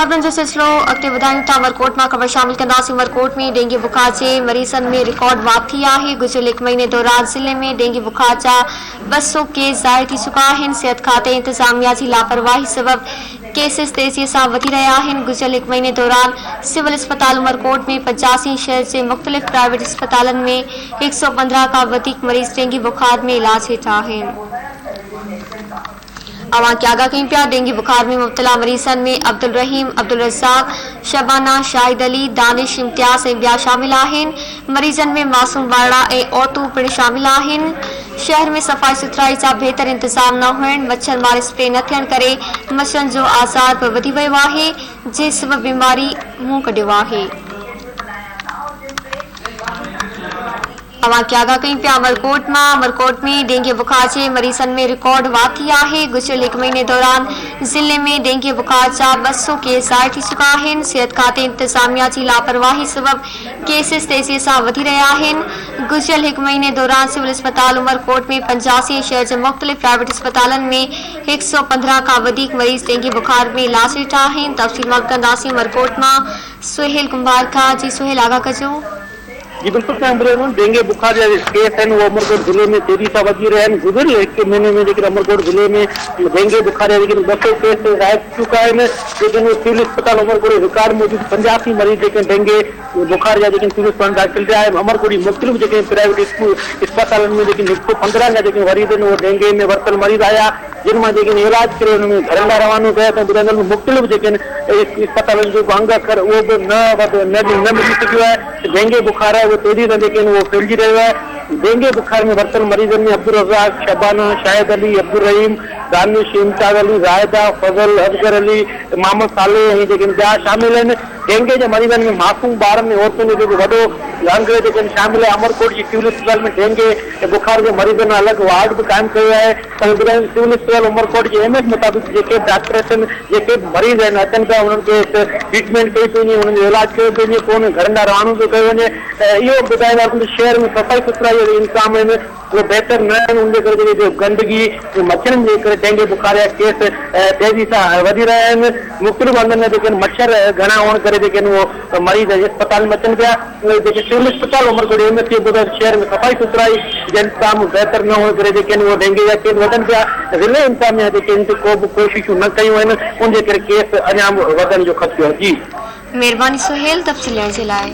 خبرن جو سلسلو اڳتي وڌايون ٿا عمرڪوٽ مان خبر شامل ڪنداسين عمرڪوٽ ۾ ڊينگي بخار جي مريضن ۾ رڪارڊ واڌ ٿي آهي گذريل هڪ مهيني دوران ضلعي ۾ ڊينگي بخار جا 200 ڪيس ظاهر ٿي چڪا آهن صحت کاتي انتظاميا جي لاپرواهي سبب ڪيسز تيزي سان وڌي رهيا آهن گذريل هڪ مهيني دوران سول اسپتال عمرڪوٽ ۾ 85 شهر جي مختلف پرائيويٽ اسپتالن ۾ 115 کان وڌيڪ مريض ڊينگي بخار ۾ علاج هيٺ آهن. اوهان کي آگاهه ڪيون پيا ڊينگي بخار ۾ مبتلا مريضن ۾ عبدالرحيم، عبدالرزاق، شبانه، شاهد علي، دانش، امتياز ۽ ٻيا شامل آهن، مريضن ۾ معصوم ٻارڙا ۽ عورتون پڻ شامل آهن، شهر ۾ صفائي سٿرائي جا بهتر انتظام نه هئڻ، مڇر مار اسپري نه ٿيڻ ڪري مڇرن جو آزار به وڌي ويو آهي، جنهن سبب بيماري منهن ڪڍيو آهي. اوهان کي آگاهه ڪيون پيا عمرڪوٽ مان عمرڪوٽ ۾ ڊينگي بخار جي مريضن ۾ رڪارڊ واڌ ٿي آهي گذريل هڪ مهيني دوران ضلعي ۾ ڊينگي بخار جا 200 ڪيس ظاهر ٿي چڪا آهن صحت کاتي انتظاميا جي لاپرواهي سبب ڪيسز تيزي سان وڌي رهيا آهن گذريل هڪ مهيني دوران سول اسپتال عمرڪوٽ ۾ 85 ۽ شهر جي مختلف پرائيويٽ اسپتالن ۾ 115 کان وڌيڪ مريض ڊينگي بخار ۾ علاج هيٺ آهن تفصيل معلوم ڪنداسين عمرڪوٽ مان سهيل ڪنڀار کان جي سهيل آگاهه ڪجو. جي بلڪل سائين ٻڌايو ڊينگي بخار جا جيڪي ڪيس آهن اهي عمرڪوٽ ضلعي ۾ تيزي سان وڌي رهيا آهن گذريل هڪ مهيني ۾ جيڪڏهن عمرڪوٽ ضلعي ۾ ڊينگي بخار جا جيڪڏهن 200 ڪيس ظاهر ٿي چڪا آهن جيڪڏهن اهي سول اسپتال عمرڪوٽ جي رڪارڊ موجب 85 مريض جيڪي ڊينگي بخار جا جيڪي سول اسپتال داخل ٿيا آهن عمرڪوٽ جي مختلف جيڪي پرائيويٽ اسڪول اسپتالن ۾ جيڪي 115 جا جيڪي مريض آهن اهي ڊينگي ۾ ورتل مريض آيا جن مان جيڪي علاج ڪري انهن کي گهرن ڏانهن روانو ڪيو ته ٻڌائيندڙ ۾ مختلف جيڪي اسپتالن جو انگ اکر اهو به نه وڌ نه نه ملي سگهيو آهي ته ڊينگي بخار آهي اهو تيزي سان جيڪي آهن اهو ڦهلجي رهيو آهي ڊينگي بخار ۾ ورتل مريضن ۾ عبدالرزاق، شبانه، شاهد علي، عبدالرحيم، دانش، امتياز علي، زاهده، فضل، اصغر علي، محمد صالح ۽ جيڪي آهن ٻيا شامل آهن. ڊينگي جي مريضن ۾ معصوم ٻارن ۽ عورتن جو جيڪو وڏو انگ جيڪي آهن شامل آهي. عمرڪوٽ جي سول اسپتال ۾ ڊينگي بخار جي مريضن لاء الڳ وارڊ به قائم ڪيو ويو آهي. پر ٻڌايو سول اسپتال عمرڪوٽ جي ايم ايس مطابق جيڪي به ڊاڪٽر اچن جيڪي به مريض آهن اچن پيا انهن کي ٽريٽمينٽ ڪئي پئي وڃي انهن جو علاج ڪيو پيو وڃي پوء انهن گهرن ڏانهن روانو پيو ڪيو وڃي ته اهو به ٻڌائيندا هلون ته شهر ۾ صفائي سٿرائي جو انتظام آهن اهي بهتر نه آهن ان جي ڪري جيڪي گندگي مڇرن جي ڪري ڊينگي بخار جا ڪيس تيزي سان وڌي رهيا آهن مختلف هنڌن ۾ جيڪي مڇر گهڻا هئڻ ڪري جيڪي آهن اهو مريض اسپتال ۾ اچن پيا اهي جيڪي سول اسپتال عمرڪوٽ ايم ايس سي ٻڌايو ته شهر ۾ صفائي سٿرائي جا انتظام بهتر نه هئڻ ڪري جيڪي آهن اهي ڊينگي جا ڪيس وڌن پيا ضلعي انتظاميا جيڪي ان تي ڪو به ڪوششون نه ڪيون آهن ان جي ڪري ڪيس اڃا به وڌڻ جو خدشو آهي جي. مهرباني سهيل تفصيل ڏيڻ جي لاء.